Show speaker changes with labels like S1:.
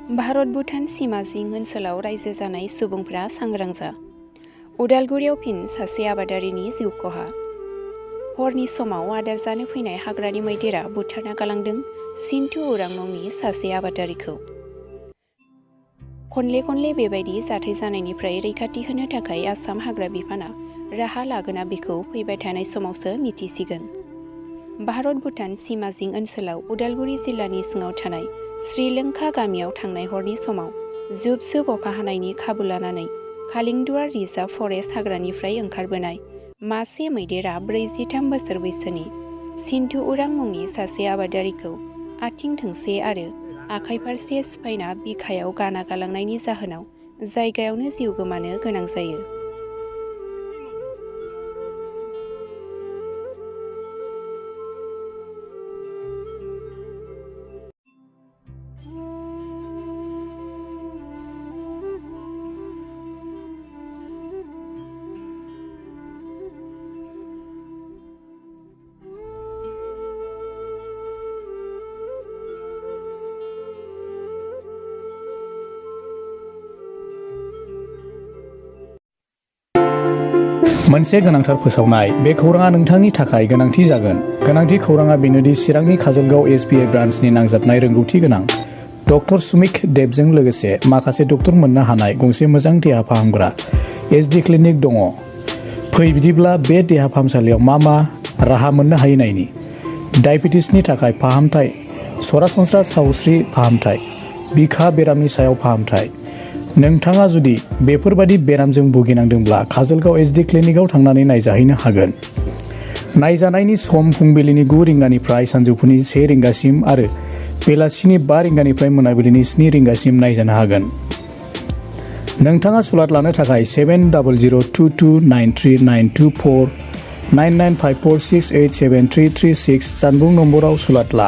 S1: भारत भुटान सीमा जिं ओनसोलाव रायजो जानाय सुबुंफ्रा सांग्रां जा। उदालगुरियाव फिन सासे आबादारिनि जिउ खहा। हरनि समाव आदार जानो फैनाय हाग्रानि मैदेरा बुथारना गालांदों सिन्टु उरां मुंनि सासे आबादारिखौ। खनले खनले बेबायदि जाथाय जानायनिफ्राय रैखाथि होनो थाखाय आसाम हाग्रा बिफाना राहा लागोना बेखौ फैबाय थानाय समावसो मिथिसिगोन। भारत भुटान सीमा जिं ओनसोलाव उदालगुरि जिल्लानि सिङाव थानाय श्री लंका गामियाव थांनाय हरनि समाव जुब जुब अखा हानायनि खाबु लानानै कालिंदुवार रिजार्भ फरेस्ट हाग्रानिफ्राय ओंखारबोनाय मासे मैदेरा 43 बोसोर बैसोनि सिन्टु उरां मुंनि सासे आबादारिखौ आथिं थोंसे आरो आखाइ फारसे सिफायना बिखायाव गाना गालांनायनि जाहोनाव जायगायावनो जिउ गोमानो गोनां जायो।
S2: मोनसे गोनांथार फोसावनाय। बे खौराङा नोंथांनि थाखाय गोनांथि जागोन। गोनांथि खौराङा बेनोदि चिरांनि काजलगाव एसबिआइ ब्रान्चनि नांजाबनाय रोंगौथि गोनां डक्टर सुमिक देबजों लोगोसे माखासे डक्टर मोननो हानाय गंसे मोजां देहा फाहामग्रा एसडि क्लिनिक दङ। फै बिदिब्ला बे देहा फाहामसालियाव मा राहा मोननो हायो नायनि। डायबेटिसनि थाखाय फाहामथाय, सरासनस्रा सावस्रि फाहामथाय, बिखा बेरामनि सायाव फाहामथाय। नोंथाङा जुदि बेफोरबादि बेरामजों भुगिनांदोंब्ला काजलगाव एसडि क्लिनिकआव थांनानै नायजाहैनो हागोन। नायजानायनि सम फुंबिलिनि 9 रिंगानिफ्राय सानजौफुनि 1 रिंगासिम आरो बेलासिनि 5 रिंगानिफ्राय मोनाबिलिनि 7 रिंगासिम नायजानो हागोन। नोंथाङा सुलाद लानो थाखाय 7002293924 9954687336 जानबुं नम्बराव सुलाद ला।